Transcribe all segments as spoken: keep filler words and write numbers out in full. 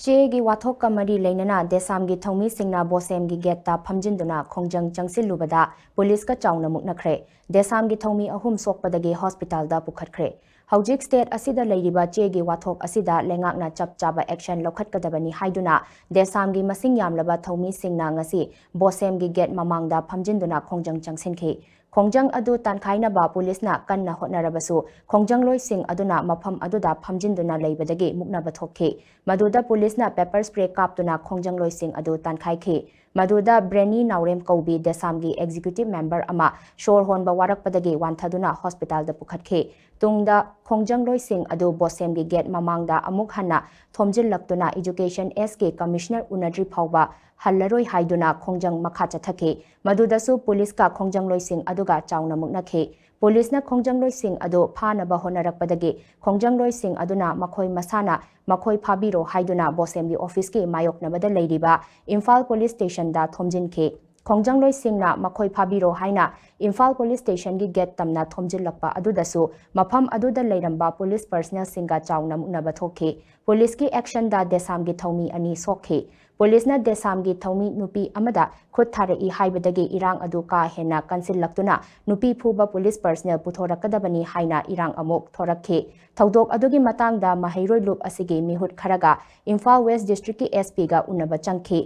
ꯆꯦꯒꯤ ꯋꯥꯊꯣꯛꯀ ꯃꯔꯤ ꯂꯩꯅꯅ ꯗꯦꯁꯥꯝꯒꯤ ꯊꯧꯃꯤꯁꯤꯡꯅ ꯕꯣꯁꯦꯝꯒꯤ ꯒꯦꯠꯇ ꯐꯝꯖꯤꯟꯗꯨꯅ ꯈꯣꯡꯖꯪ ꯆꯪꯁꯤꯜꯂꯨꯕꯗ ꯄꯨꯂꯤꯁꯀ ꯆꯥꯎꯅ ꯃꯨꯛꯅꯈ꯭ꯔꯦ꯫ ꯗꯦꯁꯥꯝꯒꯤ ꯊꯧꯃꯤ ꯑꯍꯨꯝ ꯁꯣꯛꯄꯗꯒꯤ ꯍꯣꯁꯄꯤꯇꯥꯜꯗ ꯄꯨꯈꯠꯈ꯭ꯔꯦ꯫ ꯍꯧꯖꯤꯛ ꯁ꯭ꯇꯦꯠ ꯑꯁꯤꯗ ꯂꯩꯔꯤꯕ ꯆꯦꯒꯤ ꯋꯥꯊꯣꯛ ꯑꯁꯤꯗ ꯂꯩꯉꯥꯛꯅ ꯆꯞ ꯆꯥꯕ ꯑꯦꯛꯁꯟ ꯂꯧꯈꯠꯀꯗꯕꯅꯤ ꯍꯥꯏꯗꯨꯅ ꯗꯦꯁꯥꯝꯒꯤ ꯃꯁꯤꯡ ꯌꯥꯝꯂꯕ ꯊꯧꯃꯤꯁꯤꯡꯅ ꯉꯁꯤ ꯕꯣꯁꯦꯝꯒꯤ ꯒꯦꯠ ꯃꯃꯥꯡꯗ ꯐꯝꯖꯤꯟꯗꯨꯅ ꯈꯣꯡꯖꯪ ꯆꯪꯁꯤꯟꯈꯤ꯫ ꯈꯣꯡꯖꯪ ꯑꯗꯨ ꯇꯥꯟꯈꯥꯏꯅꯕ ꯄꯨꯂꯤꯁꯅ ꯀꯟꯅ ꯍꯣꯠꯅꯔꯕꯁꯨ ꯈꯣꯡꯖꯪꯂꯣꯏꯁꯤꯡ ꯑꯗꯨꯅ ꯃꯐꯝ ꯑꯗꯨꯗ ꯐꯝꯖꯤꯟꯗꯨꯅ ꯂꯩꯕꯗꯒꯤ ꯃꯨꯛꯅꯕ ꯊꯣꯛꯈꯤ꯫ ꯃꯗꯨꯗ ꯄꯨꯂꯤꯁꯅ ꯄꯦꯄꯔ ꯁ꯭ꯄ꯭ꯔꯦ ꯀꯥꯞꯇꯨꯅ ꯈꯣꯡꯖꯪꯂꯣꯏꯁꯤꯡ ꯑꯗꯨ ꯇꯥꯟꯈꯥꯏꯈꯤ꯫ ꯃꯗꯨꯗ ꯕ꯭ꯔꯦꯅꯤ ꯅꯥꯎꯔꯦꯝ ꯀꯧꯕꯤ ꯗꯦꯁꯥꯝꯒꯤ ꯑꯦꯛꯖꯤꯀ꯭ꯌꯨꯇꯤꯚ ꯃꯦꯝꯕꯔ ꯑꯃ ꯁꯣꯔ ꯍꯣꯟꯕ ꯋꯥꯔꯛꯄꯗꯒꯤ ꯋꯥꯟꯊꯗꯨꯅ ꯍꯣꯁꯄꯤꯇꯥꯜꯗ ꯄꯨꯈꯠꯈꯤ꯫ ꯇꯨꯡꯗ ꯈꯣꯡꯖꯪꯂꯣꯏꯁꯤꯡ ꯑꯗꯨ ꯕꯣꯁꯦꯝꯒꯤ ꯒꯦꯠ ꯃꯃꯥꯡꯗ ꯑꯃꯨꯛ ꯍꯟꯅ ꯊꯣꯝꯖꯤꯜꯂꯛꯇꯨꯅ ꯏꯖꯨꯀꯦꯁꯟ ꯑꯦꯁ ꯀꯦ ꯀꯃꯤꯁꯅꯔ ꯎꯅꯗ꯭ꯔꯤ ꯐꯥꯎꯕ ꯍꯜꯂꯔꯣꯏ ꯍꯥꯏꯗꯨꯅ ꯈꯣꯡꯖꯪ ꯃꯈꯥ ꯆꯠꯊꯈꯤ꯫ ꯃꯗꯨꯗꯁꯨ ꯄꯨꯂꯤꯁꯀ ꯈꯣꯡꯖꯪꯂꯣꯏꯁꯤꯡ ꯑꯗꯨꯒ ꯆꯥꯎꯅ ꯃꯨꯛꯅꯈꯤ꯫ ꯄꯨꯂꯤꯁꯅ ꯈꯣꯡꯖꯪꯂꯣꯏꯁꯤꯡ ꯑꯗꯨ ꯐꯥꯅꯕ ꯍꯣꯠꯅꯔꯛꯄꯗꯒꯤ ꯈꯣꯡꯖꯪꯂꯣꯏꯁꯤꯡ ꯑꯗꯨꯅ ꯃꯈꯣꯏ ꯃꯁꯥꯅ ꯃꯈꯣꯏ ꯐꯥꯕꯤꯔꯣ ꯍꯥꯏꯗꯨꯅ ꯕꯣꯁꯦꯝꯒꯤ ꯑꯣꯐꯤꯁꯀꯤ ꯃꯥꯌꯣꯛꯅꯕꯗ ꯂꯩꯔꯤꯕ ꯏꯝꯐꯥꯜ ꯄꯨꯂꯤꯁ ꯁ꯭ꯇꯦꯁꯟꯗ ꯊꯣꯝꯖꯤꯟꯈꯤ꯫ ꯈꯣꯡꯖꯪꯂꯣꯏꯁꯤꯡꯅ ꯃꯈꯣꯏ ꯐꯥꯕꯤꯔꯣ ꯍꯥꯏꯅ ꯏꯝꯐꯥꯜ ꯄꯨꯂꯤꯁ ꯁ꯭ꯇꯦꯁꯟꯒꯤ ꯒꯦꯠ ꯇꯝꯅ ꯊꯣꯝꯖꯤꯜꯂꯛꯄ ꯑꯗꯨꯗꯁꯨ ꯃꯐꯝ ꯑꯗꯨꯗ ꯂꯩꯔꯝꯕ ꯄꯨꯂꯤꯁ ꯄꯔꯁꯅꯦꯜꯁꯤꯡꯒ ꯆꯥꯎꯅ ꯃꯨꯛꯅꯕ ꯊꯣꯛꯈꯤ꯫ ꯄꯨꯂꯤꯁꯀꯤ ꯑꯦꯛꯁꯟꯗ ꯗꯦꯁꯥꯝꯒꯤ ꯊꯧꯃꯤ ꯑꯅꯤ ꯁꯣꯛꯈꯤ꯫ ꯄꯨꯂꯤꯁꯅ ꯗꯦꯁꯥꯝꯒꯤ ꯊꯧꯃꯤ ꯅꯨꯄꯤ ꯑꯃꯗ ꯈꯨꯠ ꯊꯥꯔꯛꯏ ꯍꯥꯏꯕꯗꯒꯤ ꯏꯔꯥꯡ ꯑꯗꯨ ꯀꯥ ꯍꯦꯟꯅ ꯀꯟꯁꯤꯜꯂꯛꯇꯨꯅ ꯅꯨꯄꯤ ꯐꯨꯕ ꯄꯨꯂꯤꯁ ꯄꯔꯁꯅꯦꯜ ꯄꯨꯊꯣꯔꯛꯀꯗꯕꯅꯤ ꯍꯥꯏꯅ ꯏꯔꯥꯡ ꯑꯃꯨꯛ ꯊꯣꯔꯛꯈꯤ꯫ ꯊꯧꯗꯣꯛ ꯑꯗꯨꯒꯤ ꯃꯇꯥꯡꯗ ꯃꯍꯩꯔꯣꯏ ꯂꯨꯞ ꯑꯁꯤꯒꯤ ꯃꯤꯍꯨꯠ ꯈꯔꯒ ꯏꯝꯐꯥꯜ ꯋꯦꯁ ꯗꯤꯁꯇ꯭ꯔꯤꯛꯀꯤ ꯑꯦꯁ ꯄꯤꯒ ꯎꯅꯕ ꯆꯪꯈꯤ꯫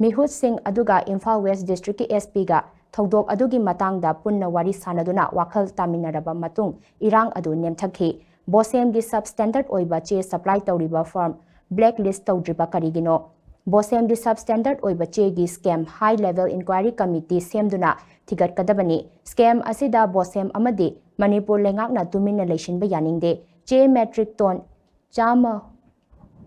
ꯃꯤꯍꯨꯠꯁꯤꯡ ꯑꯗꯨꯒ ꯏꯝꯐꯥꯜ ꯋꯦꯁ ꯗꯤꯁꯇ꯭ꯔꯤꯛꯀꯤ ꯑꯦꯁ ꯄꯤꯒ ꯊꯧꯗꯣꯛ ꯑꯗꯨꯒꯤ ꯃꯇꯥꯡꯗ ꯄꯨꯟꯅ ꯋꯥꯔꯤ ꯁꯥꯟꯅꯗꯨꯅ ꯋꯥꯈꯜ ꯇꯥꯃꯤꯟꯅꯔꯕ ꯃꯇꯨꯡ ꯏꯔꯥꯡ ꯑꯗꯨ ꯅꯦꯝꯊꯈꯤ꯫ ꯕꯣꯁꯦꯝꯒꯤ ꯁꯕ ꯁ꯭ꯇꯦꯟꯗꯔꯗ ꯑꯣꯏꯕ ꯆꯦ ꯁꯄ꯭ꯂꯥꯏ ꯇꯧꯔꯤꯕ ꯐꯔꯝ ꯕ꯭ꯂꯦꯛ ꯂꯤꯁ ꯇꯧꯗ꯭ꯔꯤꯕ ꯀꯔꯤꯒꯤꯅꯣ? ꯕꯣꯁꯦꯝꯒꯤ ꯁꯕ ꯁ꯭ꯇꯦꯟꯗꯔꯗ ꯑꯣꯏꯕ ꯆꯦꯒꯤ ꯁ꯭ꯀꯦꯝ ꯍꯥꯏ ꯂꯦꯚꯦꯜ ꯏꯟꯀ꯭ꯋꯥꯏꯔꯤ ꯀꯃꯤꯇꯤ ꯁꯦꯝꯗꯨꯅ ꯊꯤꯒꯠꯀꯗꯕꯅꯤ꯫ ꯁ꯭ꯀꯦꯝ ꯑꯁꯤꯗ ꯕꯣꯁꯦꯝ ꯑꯃꯗꯤ ꯃꯅꯤꯄꯨꯔ ꯂꯩꯉꯥꯛꯅ ꯇꯨꯃꯤꯟꯅ ꯂꯩꯁꯤꯟꯕ ꯌꯥꯅꯤꯡꯗꯦ꯫ ꯆꯦ ꯃꯦꯇ꯭ꯔꯤꯛ ꯇꯣꯟ ꯆꯥꯝꯃ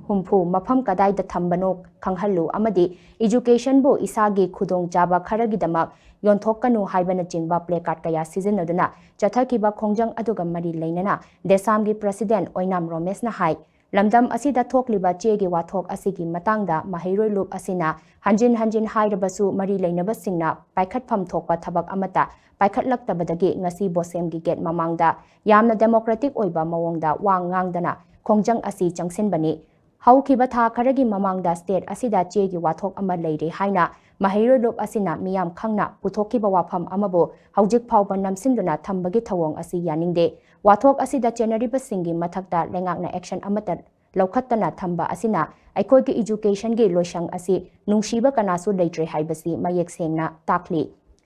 ꯍꯨꯝꯐꯨ ꯃꯐꯝ ꯀꯗꯥꯏꯗ ꯊꯝꯕꯅꯣ ꯈꯪꯍꯜꯂꯨ ꯑꯃꯗꯤ ꯏꯖꯨꯀꯦꯁꯟꯕꯨ ꯏꯁꯥꯒꯤ ꯈꯨꯗꯣꯡꯆꯥꯕ ꯈꯔꯒꯤꯗꯃꯛ ꯌꯣꯟꯊꯣꯛꯀꯅꯨ ꯍꯥꯏꯕꯅꯆꯤꯡꯕ ꯄ꯭ꯂꯦ ꯀꯥꯔꯗ ꯀꯌꯥ ꯁꯤꯖꯤꯟꯅꯗꯨꯅ ꯆꯠꯊꯈꯤꯕ ꯈꯣꯡꯖꯪ ꯑꯗꯨꯒ ꯃꯔꯤ ꯂꯩꯅꯅ ꯗꯦꯁꯥꯝꯒꯤ ꯄ꯭ꯔꯁꯤꯗꯦꯟ ꯑꯣꯏꯅꯥꯝ ꯔꯣꯃꯦꯁꯅ ꯍꯥꯏ, ꯂꯝꯗꯝ ꯑꯁꯤꯗ ꯊꯣꯛꯂꯤꯕ ꯆꯦꯒꯤ ꯋꯥꯊꯣꯛ ꯑꯁꯤꯒꯤ ꯃꯇꯥꯡꯗ ꯃꯍꯩꯔꯣꯏ ꯂꯨꯞ ꯑꯁꯤꯅ ꯍꯟꯖꯤꯟ ꯍꯟꯖꯤꯟ ꯍꯥꯏꯔꯕꯁꯨ ꯃꯔꯤ ꯂꯩꯅꯕꯁꯤꯡꯅ ꯄꯥꯏꯈꯠꯐꯝ ꯊꯣꯛꯄ ꯊꯕꯛ ꯑꯃꯠꯇ ꯄꯥꯏꯈꯠꯂꯛꯇꯕꯗꯒꯤ ꯉꯁꯤ ꯕꯣꯁꯦꯝꯒꯤ ꯒꯦꯠ ꯃꯃꯥꯡꯗ ꯌꯥꯝꯅ ꯗꯦꯃꯣꯀ꯭ꯔꯦꯇꯤꯛ ꯑꯣꯏꯕ ꯃꯑꯣꯡꯗ ꯋꯥ ꯉꯥꯡꯗꯅ ꯈꯣꯡꯖꯪ ꯑꯁꯤ ꯆꯪꯁꯤꯟꯕꯅꯤ꯫ ꯍꯧꯈꯤꯕ ꯊꯥ ꯈꯔꯒꯤ ꯃꯃꯥꯡꯗ state ꯑꯁꯤꯗ ꯆꯦꯒꯤ ꯋꯥꯊꯣꯛ ꯑꯃ ꯂꯩꯔꯦ ꯍꯥꯏꯅ ꯃꯍꯩꯔꯣꯏ ꯂꯨꯞ ꯑꯁꯤꯅ ꯃꯤꯌꯥꯝ ꯈꯪꯅ ꯄꯨꯊꯣꯛꯈꯤꯕ ꯋꯥꯐꯝ ꯑꯃꯕꯨ ꯍꯧꯖꯤꯛ ꯐꯥꯎꯕ ꯅꯝꯁꯤꯟꯗꯨꯅ ꯊꯝꯕꯒꯤ ꯊꯧꯑꯣꯡ ꯑꯁꯤ ꯌꯥꯅꯤꯡꯗꯦ꯫ ꯋꯥꯊꯣꯛ ꯑꯁꯤꯗ ꯆꯦꯟꯅꯔꯤꯕꯁꯤꯡꯒꯤ ꯃꯊꯛꯇ ꯂꯩꯉꯥꯛꯅ action ꯑꯃꯠꯇ ꯂꯧꯈꯠꯇꯅ ꯊꯝꯕ ꯑꯁꯤꯅ ꯑꯩꯈꯣꯏꯒꯤ educationꯒꯤ ꯂꯣꯏꯁꯪ ꯑꯁꯤ ꯅꯨꯡꯁꯤꯕ ꯀꯅꯥꯁꯨ ꯂꯩꯇ꯭ꯔꯦ ꯍꯥꯏꯕꯁꯤ ꯃꯌꯦꯛ ꯁꯦꯡꯅ ꯇꯥꯛꯂꯤ꯫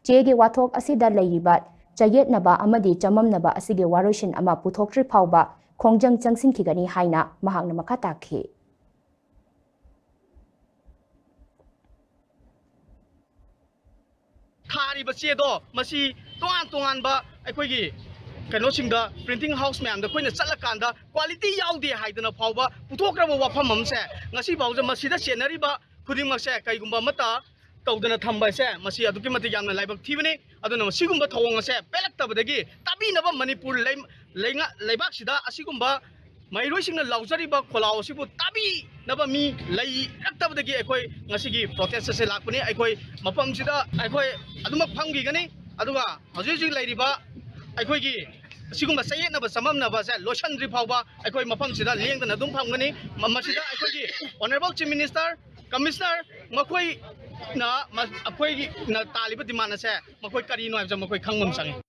ꯆꯦꯒꯤ ꯋꯥꯊꯣꯛ ꯑꯁꯤꯗ ꯂꯩꯔꯤꯕ ꯆꯌꯦꯠꯅꯕ ꯑꯃꯗꯤ ꯆꯃꯝꯅꯕ ꯑꯁꯤꯒꯤ ꯋꯥꯔꯣꯏꯁꯤꯟ ꯑꯃ ꯄꯨꯊꯣꯛꯇ꯭ꯔꯤ ꯐꯥꯎꯕ ꯈꯣꯡꯖꯪ ꯆꯪꯁꯤꯟꯈꯤꯒꯅꯤ ꯍꯥꯏꯅ ꯃꯍꯥꯛꯅ ꯃꯈꯥ ꯇꯥꯈꯤ꯫ ꯊꯥꯔꯤꯕ ꯆꯦꯗꯣ ꯃꯁꯤ ꯇꯣꯉꯥꯟ ꯇꯣꯉꯥꯟꯕ ꯑꯩꯈꯣꯏꯒꯤ ꯀꯩꯅꯣꯁꯤꯡꯗ, printing house ꯃꯌꯥꯝꯗ ꯑꯩꯈꯣꯏꯅ ꯆꯠꯂꯀꯥꯟꯗ quality ꯌꯥꯎꯗꯦ ꯍꯥꯏꯗꯅ ꯐꯥꯎꯕ ꯄꯨꯊꯣꯛꯈ꯭ꯔꯕ ꯋꯥꯐꯝ ꯑꯃꯁꯦ ꯉꯁꯤ ꯐꯥꯎꯕ ꯃꯁꯤꯗ ꯆꯦꯟꯅꯔꯤꯕ ꯈꯨꯗꯤꯡꯃꯛꯁꯦ ꯀꯩꯒꯨꯝꯕ ꯑꯃꯠꯇ ꯇꯧꯗꯅ ꯊꯝꯕ ꯑꯁꯦ ꯃꯁꯤ ꯑꯗꯨꯛꯀꯤ ꯃꯇꯤꯛ ꯌꯥꯝꯅ ꯂꯥꯏꯕꯛ ꯊꯤꯕꯅꯤ꯫ ꯑꯗꯨꯅ ꯃꯁꯤꯒꯨꯝꯕ ꯊꯧꯑꯣꯡ ꯑꯁꯦ ꯄꯦꯜꯂꯛꯇꯕꯗꯒꯤ ꯇꯥꯕꯤꯅꯕ ꯃꯅꯤꯄꯨꯔ ꯂꯩ-, ꯂꯩꯉꯥ-, ꯂꯩꯕꯥꯛꯁꯤꯗ ꯑꯁꯤꯒꯨꯝꯕ ꯃꯍꯩꯔꯣꯏꯁꯤꯡꯅ ꯂꯥꯎꯖꯔꯤꯕ ꯈꯣꯜꯂꯥꯎ ꯑꯁꯤꯕꯨ ꯇꯥꯕꯤꯅꯕ ꯃꯤ ꯂꯩꯔꯛꯇꯕꯗꯒꯤ ꯑꯩꯈꯣꯏ ꯉꯁꯤꯒꯤ protest ꯑꯁꯦ ꯂꯥꯛꯄꯅꯤ꯫ ꯑꯩꯈꯣꯏ ꯃꯐꯝꯁꯤꯗ ꯑꯩꯈꯣꯏ ꯑꯗꯨꯃꯛ ꯐꯝꯈꯤꯒꯅꯤ꯫ ꯑꯗꯨꯒ ꯍꯧꯖꯤꯛ ꯍꯧꯖꯤꯛ ꯂꯩꯔꯤꯕ ꯑꯩꯈꯣꯏꯒꯤ ꯑꯁꯤꯒꯨꯝꯕ ꯆꯌꯦꯠꯅꯕ ꯆꯃꯝꯅꯕꯁꯦ ꯂꯣꯏꯁꯤꯟꯗ꯭ꯔꯤ ꯐꯥꯎꯕ ꯑꯩꯈꯣꯏ ꯃꯐꯝꯁꯤꯗ ꯂꯦꯡꯗꯅ ꯑꯗꯨꯝ ꯐꯝꯒꯅꯤ꯫ ꯃ-, ꯃꯁꯤꯗ ꯑꯩꯈꯣꯏꯒꯤ Honourable Chief Minister, Commissioner ꯃꯈꯣꯏꯅ ꯃ-, ꯑꯩꯈꯣꯏꯅ ꯇꯥꯜꯂꯤꯕ demand ꯑꯁꯦ ꯃꯈꯣꯏ ꯀꯔꯤꯅꯣ ꯍꯥꯏꯕꯁꯦ ꯃꯈꯣꯏ ꯈꯪꯕ ꯑꯃ ꯆꯪꯉꯤ꯫